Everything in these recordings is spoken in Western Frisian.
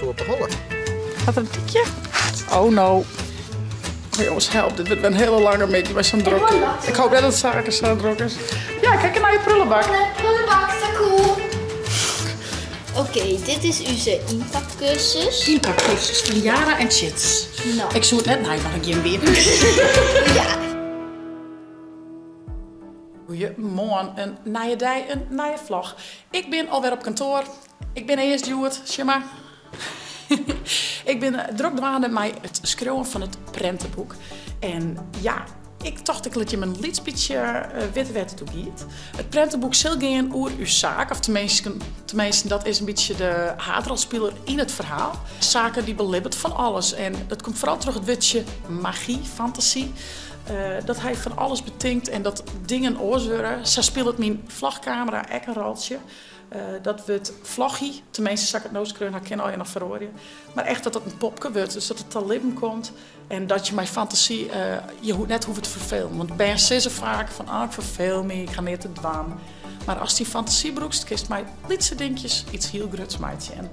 op de holle. Hat er in tykje? Oh no. Oh jongens, help, dit wurdt wer in hiele lange middei mei sa'n drok. Ik hoop net dat Sake sa drok is. Ja, kijk in nije prullenbak. Prullenbak, sa cool. Oké, dit is ús ynpakkursus. Ynpakkursus fan Yara en Tjits. No. Ik soe it net nij dwaan as ik jim wie. Ja. Goeiemoarn, in nije dei, in nije vlog. Ik bin alwer op kantoar. Ik bin earst hjoed, sjoch mar. Ik bin drok dwaande mei it skriuwen fan it prenteboek. En ja, ik tocht ik lit jim in lyts bytsje witte wêr't it oer giet. It prenteboek sil gean oer ús saak, of teminsten dat is in bytsje de haadrolspiler yn it ferhaal. Sake dy belibbet fan alles en dat komt foaral troch it wurdsje magy, fantasy. Dat hy fan alles betinkt en dat dingen oars wurde. Sa spilet myn vlogkamera ek in roltsje. Dat wurdt Vloggie, teminsten sa't ik it no skreaun ha, kin allegear noch feroarje. Mar echt dat it in popke wurdt, dus dat it ta libben komt. En dat je mei fantasy je net hoege te ferfelen. Want bern sizze faak fan, ah, ik ferfeel my, ik ha neat te dwaan. Mar ast dyn fantasy brûkst, kinst mei lytse dinkjes iets hiel gruts meitsje. En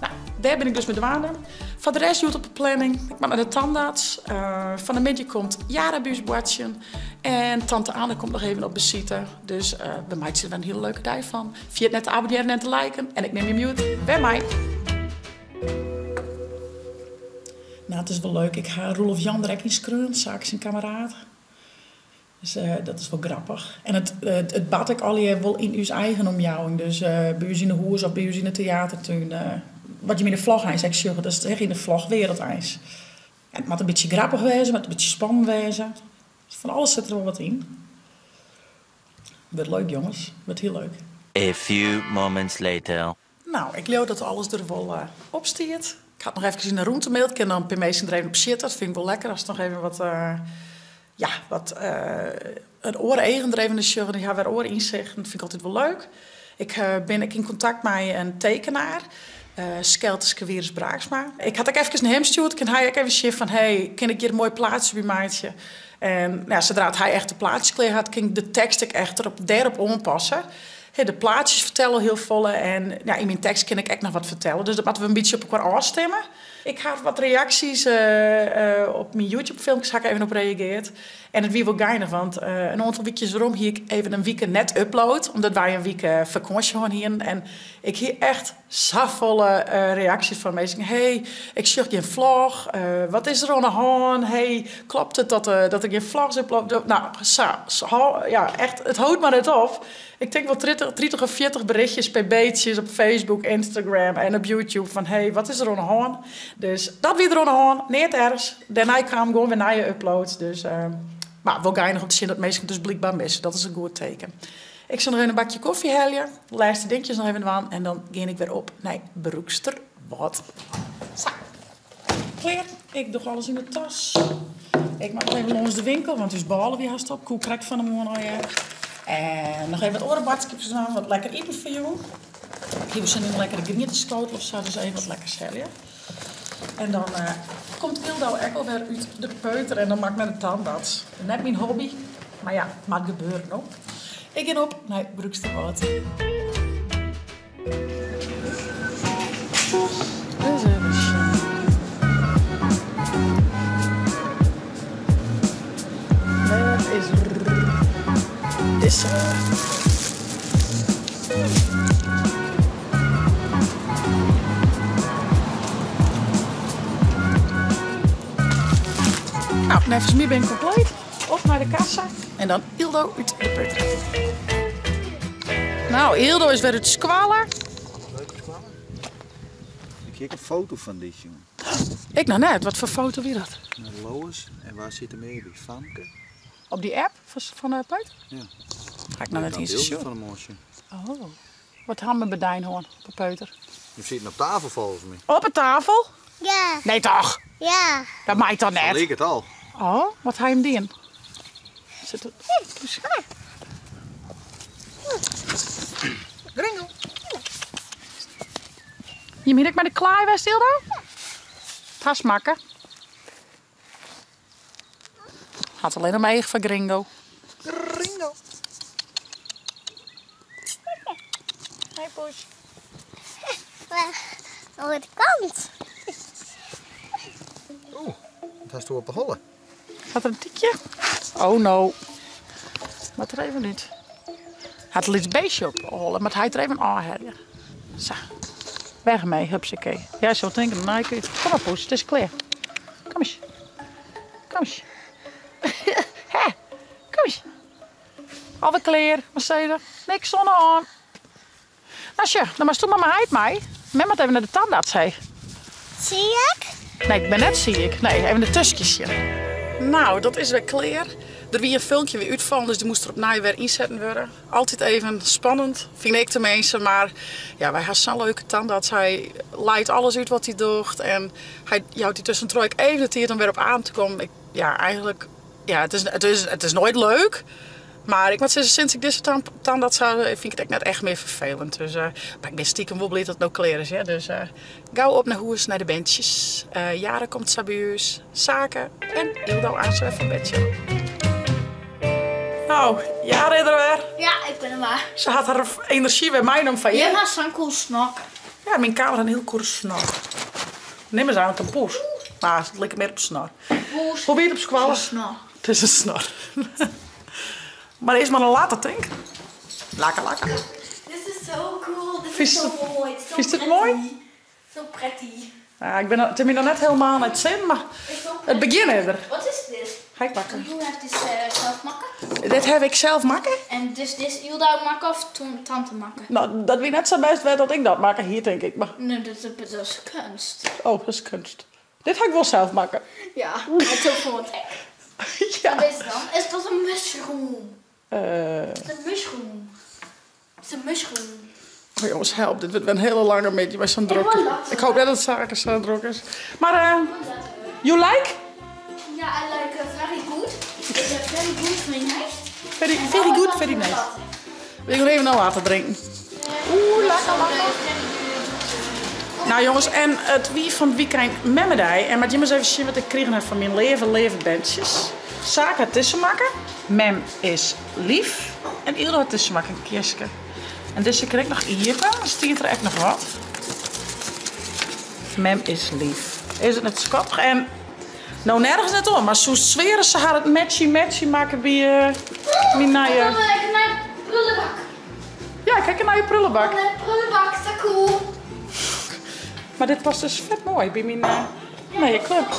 no, dêr bin ik dus mei dwaande. Foar de rest hjoed op de planning, ik moat nei de tandarts. Fan 'e middei komt Yara by ús boartsjen. En tante Anne komt noch even op besite. Dus we meitsje der wer in hiele leuke dei fan. Ferjit net te abonnearjen en te liken. En ik nim jim hjoed wer mei. No, it is wol leuk. Ik ha Roelof Jan der ek yn skreaun, Sake syn kammeraat. Dus dat is wol grappich. En it it bart ek allegear wol yn ús eigen omjouwing. Dus by ús yn 'e hûs of by ús yn 'e teatertún. Wat jim yn de vlog eins ek sjogge, dat is echt yn de vlogwereld eins. En it moat in bytsje grappich wêze, it moat in bytsje spannend wêze. Fan alles sit der wol wat yn. Wurdt leuk jonges, wurdt hiel leuk. A few moments later. No, ik leau dat alles der wol op stiet. Ik ha it noch efkes yn de rûnte maild. Kin dan in pear minsken der even op sjitte. Dat fyn ik wol lekker ast noch even wat, ja, wat in oare eagen der even nei sjogge. Dy ha wer oare ynsichten. Dat fyn ik altyd wol leuk. Ik bin ek yn kontakt mei in tekenaar, Skelte Skewiers Braaksma. Ik ha it ek efkes nei him stjoerd. Kin hy ek even sjen fan, hey, kin ik hjir in moai plaatsje by meitsje? En ja, sadra't hy echt de plaatsjes klear hat, kin ik de tekst ek echt dêrop oanpasse. De plaatsjes fertelle hiel folle en ja, yn myn tekst kin ik ek noch wat fertelle. Dus dat moatte we in bytsje op elkoar ôfstimme. Ik ha wat reaksjes op myn YouTube-filmkes ha ik even op reageard. En it wie wol geinich, want in oantal wykjes werom hie ik even in wike net upload, omdat wy in wike fakânsje hân hienen. En ik hie echt safolle reaksjes fan minsken. Hey, ik sjoch gjin vlog, wat is der oan 'e hân? Hey, klopt it dat der gjin vlogs upload? No, sa, ja, echt, it hold mar net op. Ik tink wol 30 of 40 berichtjes, pb'tsjes op Facebook, Instagram en op YouTube fan hey, wat is der oan 'e hân? Dus dat wie der oan 'e hân, neat erchs. Dêrnei kamen gewoan wer nije uploads, dus mar wol geinich om te sjen dat minsken it dus blykber misse. Dat is in goed teken. Ik sil noch even in bakje kofje helje, de lêste dinkjes noch even dwaan en dan gean ik wer op nei Broeksterwâld. Sa, klear. Ik doch alles yn de tas. Ik moat noch even lâns de winkel, want ús bôle wie hast op. Koe krekt fan 'e moarn allegear. En noch even wat oare boadskipjes dwaan, wat lekker iten foar jûn. Ik hie wol sin yn in lekkere grienteskotel of sa, dus even wat lekkers helje. En dan komt Ildo ek alwer út de peuter en dan moat ik nei de tandarts. Net myn hobby, mar ja, it moat gebeure no. Ik gean op nei Broeksterwâld. Ris even sjen. Wêr is dizze? No, neffens my bin ik kompleet. Op nei de kassa en dan Ildo út de peuter. No, Ildo is wer út skoalle. Leuk op skoalle? Ik hie ek in foto fan dy sjoen. Ik noch net. Wat foar foto wie dat? Mei Lois en wa sit der mear by? Famke. Op dy app fan de peuter? Ja. Ha ik noch net iens sjoen. Fan de moasje. Oh. Wat ha we by dyn hân op de peuter? Je sieten op tafel folgens my. Op de tafel? Ja. Nee toch? Ja. Dat mei toch net? Sa liek it al. Oh, wat ha jim dien? Sit it... Gringo. Jim hiene ek mei de klaai west, Ildo? Tas makke. Hat allinne mar each foar Gringo. Gringo. Hey poes. Oare kant. Oeh, wat hast op de holle? Hat er in tykje? Oh no. Moat der even út. Hat in lyts beestje op de holle, moat hy der even ôfhelje. Sa. Weg ermee, hupsakee. Ja, sil tinke, dan naai ik út. Kom mar poes, it is klear. Kom eens. Kom eens. Hè, kom eens. Alwer klear, Mercedes. Niks oan de hân. Nou sjoch, dan moatst do mei mei heit mei. Mem moat even nei de tandarts, hé. Siik? Nee, ik bin net siik. Nee, even de tuskjes sjen. Nou, dat is wer klear. Der wie in filmkje wer útfallen, dus dy moast der opnij wer ynsetten wurde. Altyd even spannend, fyn ik teminsten. Mar ja, wy ha sa'n leuke tandarts. Hy leit alles út wat hy docht en hy jout dy tuskentroch ek even de tiid om wer op adem te kommen. Ik, ja, eigentlik, ja, it is, it is, it is noait leuk. Mar ik moat sizze, sinds ik dizze tandarts ha, fyn ik it ek net echt mear ferfelend. Dus, mar ik bin stikem wol bliid dat it no klear is, hear. Dus gau op nei hûs, nei de berntsjes. Jara komt sa by ús, Sake en Yldo aanst wer fan bed. Nou, Jara is der wer. Ja, ik bin der wer. Se hat har enerzjy wer meinommen fan hjir. Jim ha sa'n cool snok. Ja, myn kamer hat in hiel coole snor. Nim ris eigentlik in poes. Mar it liket mear op snor. Poes. Hoe wie it op skoalle? Snor. It is in snor. Mar earst mar in latte, tink. Lekker, lekker. This is so cool. This is so mooi. It's so Fynst it moai? So pretty. Ja, ik bin, it is my noch net helemaal nei it sin, mar it begjin is der. Wat is dit? Ga ik pakken. You have this zelf makke? Dit heb ik zelf makke. En dus dit Yldo makke of tante makke? Nou, dat wie net sa bêst wêr dat ik dat makke hie, tink ik. Mar... Nee, dat, dat is kunst. Oh, dat is kunst. Dit ha ik wol sels makke. Ja, maar zo vond ik. Ja. Wat is het dan? Is dat een mushroom? Het is een mushroom. Het is een mushroom. Oh jongens, help. Dit wurdt wer in hiele lange middei mei sa'n drok. Ik hoop net dat Sake sa drok is. Mar you like? Ja, I like very good. It's very good, very nice. Very, very good, very nice. We gaan even een latte drinken. Oeh, lekker, lekker. Nou jongens, en it wie fan it wykein Memmedei. En moat jim ris even sjen wat ik krigen ha fan myn leave, leave berntsjes. Sake hat dizze makke. Mem is lief. En Yldo hat dizze makke, in kistke. En dizze kin ek noch iepen, dan stiet der ek noch wat. Mem is lief. Is it net skattich? En no nergens net om, mar soest sweare se ha it matchy matchy makke by myn nije. Dan wil ik een nije prullenbak. Ja, ik ha ek in nije prullenbak. Een prullenbak, sa cool. Mar dit past dus fet moai by myn nije klup.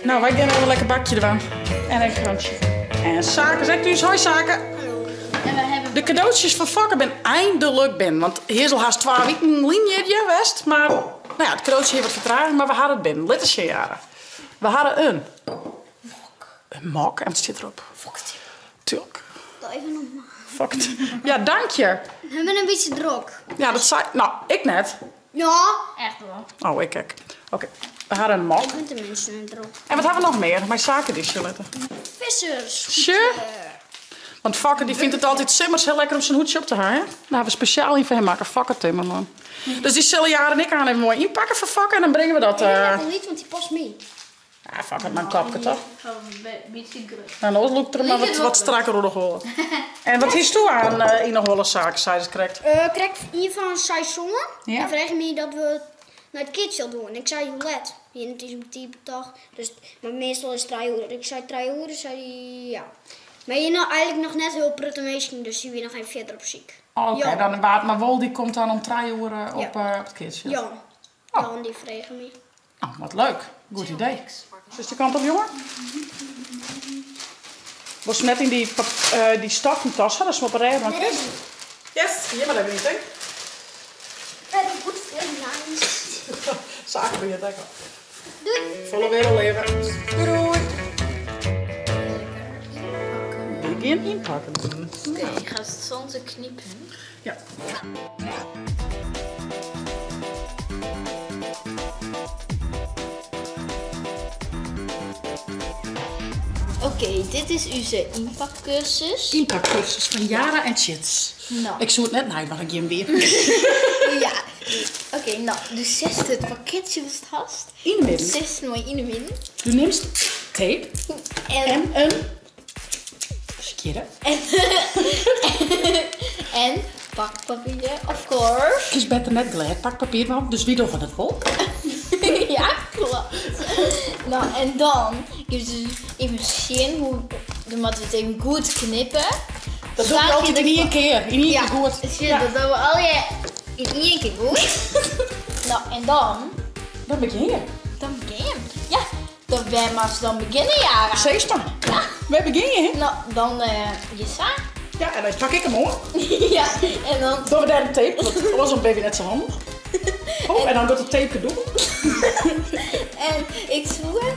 Nou, wy gean even in lekker bakje dwaan. En in krantsje. En Sake is ek thús. Hoi Sake. De kadootsjes fan Fokke bin eindelijk binnen. Want hy is al hast twa wiken lyn hjir west. Mar nou ja, it kadootsje hie wat fertraging, mar we ha it binnen. Lit ris sjen, Jara. We ha in mok. In mok? En wat stiet derop? Fokke. Tuurlijk. Even nog maar. Fokke. Ja, dank je. We hebben een beetje drok. Ja, dat sei... Nou, ik net. Ja. Echt wel. Oh, ik ek. Oké, we ha in mok. Ik ben tenminste net drok. En wat ha we noch mear? Mei Sake dy sjen litte. Vissers. Sjoch. Want Fokke dy fynt it altyd simmers hiel lekker om syn hoedsje op te ha, hè? Dêr ha we spesjaal ien foar him makke, Fokke Timmerman. Dus dy sille Jara en ik aan even moai ynpakke foar Fokke en dan bringe we dat. Ik ha wol lyts, want dy past my. Ja, Fokke hat mar in kopke, toch? Een beetje grut. Nou, oars lûkt er mar wat strakker oer de holle. En wat hiest do aan yn 'e holle, Sake, seidest krekt? Krekt ien fan seizoenen. Ja. En frege my dat we nei it keatsfjild woene. Ik sei hoe let? Wie it is betiid betocht. Dus, mar meastal is it trije oere. Ik sei trije oere, sei hy ja. Mar hjir no eigentlik noch net hiel protte minsken, dus sy wie noch even fierder op syk. Oké, Jan. dan wa't mar wol, dy komt dan om trije oere Ja. op it keatsfjild. Jan. Jan dy frege my. Nou, wat leuk. Goed idee. Is dy kant op, jonge? Wolst net yn dy, dy stoffen tas ha, datst 'm op 'e rêch dwaan kinst? Yes, hjir mar even yn, tink. Very good, very nice. Sake begjint ek al. Doei. Folle wereld leave. Doei doei. We gean ynpakken. Oké, ik ga het zonder kniepen. Ja. Oké, dit is onze ynpakkursus. Ynpakkursus fan Jara en Tjits. Nou. Ik soe it net neidoen, ik jim wie. Ja. Oké, nou, dus zest it pakketsje watst hast. Yn de midden. Zest moai yn de midden. Do nimst tape En, en in skjirre. en Pakpapier, of course. Kinst better net glêd pakpapier dwaan, dus wy dogge it wol. Ja, klopt. No, en dan gean we dus even sjen hoe. Dan moatte we it even goed knippe. Dat doe ik altyd yn ien kear. Yn ien kear goed. Ja, dat dogge we allegear yn ien kear goed. No, en dan. Dan begjin je. Dan begjin je. Ja, dan wêr moatst dan begjinne, Yara? Sis mar. Ja. Wêr begjin je? No, dan je sa. Ja, en dan pak ik him oan. Ja, en dan... Dogge we dêr in tape, want oars dan binne we net sa handich. Oh, en dan docht it tape dûbel. En ik soe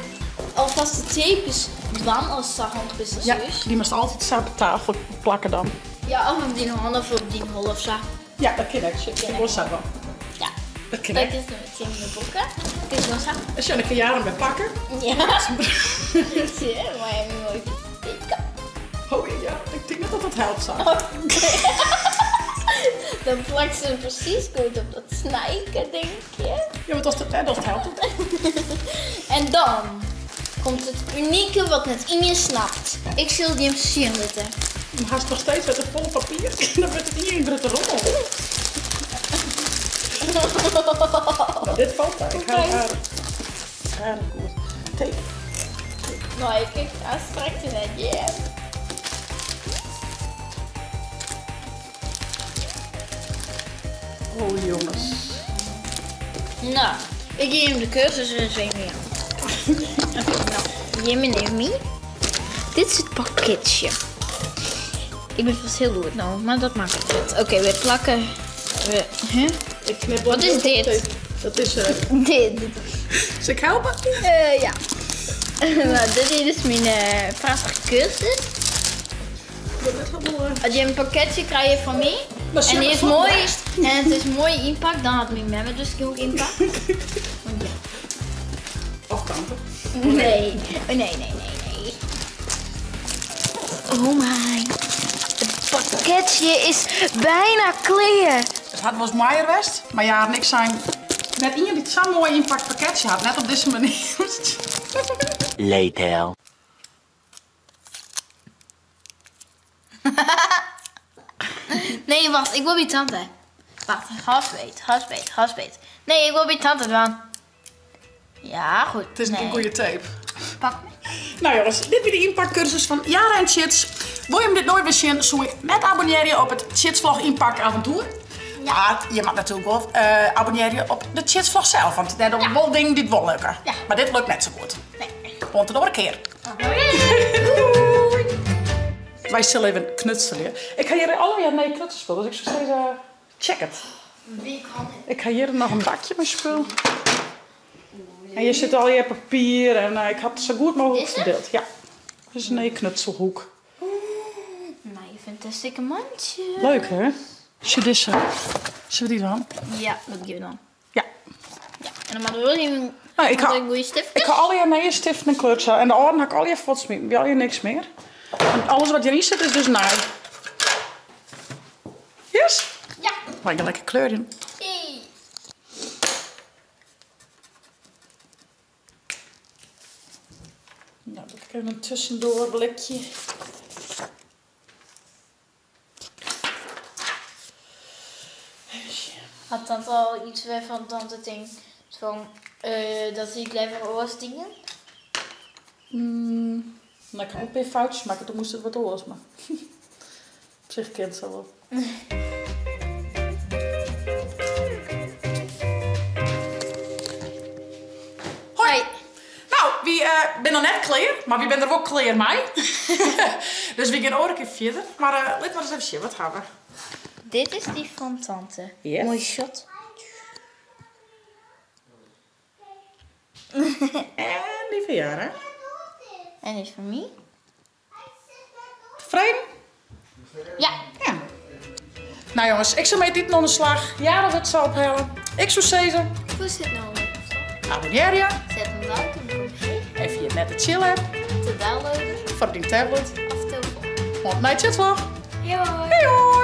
alvast de tapes dwaan as sa handich is as Ja, ús. dy moatst altyd sa op de tafel plakke dan. Ja, of op dyn hân of op dyn holle of sa. Ja, dat kin ek. Kin ik wol sa dwaan. Ja. Dat kin Dat ek. is tsjin de boeken. Kinst wol sa. En sjoch, dan kin Jaren wer pakke. Ja. Sjoch, mei even moai teken. Oh ja, ik tink net dat dat helpt sa. Dan plakt ze hem precies goed op dat snijke dingetje. Ja, want as dat net docht, helpt it. En dan komt it unike wat net ien snapt. Ik sil jim sjen litte. Dan hast noch steeds wer te folle papier. Dan wurdt it ien grutte rommel. Nou, dit falt ta. Ik ha it aardich, aardich goed. Tape. No, ik ik ha straks net hear. Oh jonges. No, ik gean jim de kursus ris even jaan. No, jim en my. Dit is it pakketsje. Ik bin fast hiel goed no, mar dat makket net. Oké, we plakken. We, huh? Ik knip Wat is dit? Dat is. Dit. Sil ik helpe? Ja. Nou, dit is dus myn prachtige kursus. As je in pakketsje krije fan my en die is moai en it is moai ynpakt, dan hat myn memme dus ook ynpakt. Want ja. Of tante. Nee, oh, nee, nee, nee, nee. Oh my. Het pakketje is bijna klear. It hat wolris moaier west, mar ja, niks sein. Net ien dy't sa'n moai ynpakt pakketsje hat, net op dizze manier. Later. Nee, wacht, ik wol by tante. Wacht, hâld beet, hâld beet, hâld beet. Nee, ik wol by tante dwaan. Ja, goed. It is in Nee. goede tape. Pak me. Nou jongens, dit wie de ynpakkursus fan Yara en Tjits. Wol je him dit noait wer sjen, soe ik net abonnearje op it Tjitsvlog ynpakavontoer. Ja, je moat natuerlik wol abonnearje op de Tjitsvlog sels, want dêr dogge we wol dingen dy't wol lukke. Ja. Mar dit lukt net sa goed. Nee. Oant de oare kear. Doei. Wy sille even knutselje. Ik ha hjir allegear nije knutselspul, dus ik soe sizze, check it. Ik ha hjir noch in bakje mei spul. En hjir sit allegear papier en ik ha it sa goed mooglik ferdield. Ja, dit is in nije knutselhoek. Nou, je fantastische mandje. Leuk hè? Sjoch dizze. Sille we dy dwaan? Ja, dat gean we dwaan. Ja. Ja, en dan moatte we wol even Nou, ik ha, een goede stift. ik ha allegear nije stiften en kleurtjes. En de âlden ha ik allegear fuortsmiten. By allegear niks mear. Want alles wat hjiryn sit is dus nij. Yes? Ja. Mei ik lekker kleurjen. Hey. Nou, doe ik even in tussendoarblikje. Even sjen. Hat tante al iets wêrfan tante tinkt fan dat hie ik leaver oars dien? No, ik ha wol in pear foutsjes makke, doe moast it wat oars, mar op sich kin it sa wol. Hoi! No, wy binne noch net klear, mar wy binne der wol klear mei. Dus wy gean oare kear fierder. Mar lit mar ris even sjen, wat ha we? Dit is dy fan tante. Yes. Moai shot. En dy fan Yara. En dy fan my. Tefreden? Ja. Ja. Nou jongens, ik sil mei it iten oan de slach. Yara wurdt sa ophelle. Ik soe sizze. Hoe sit no op? Abonnearje. Set in luid op de computer. Even je net de chill app. Te downloaden. Foar dyn tablet. Of telefoon. Oant nei Tjitsvlog. Hoi. Hoi hoi.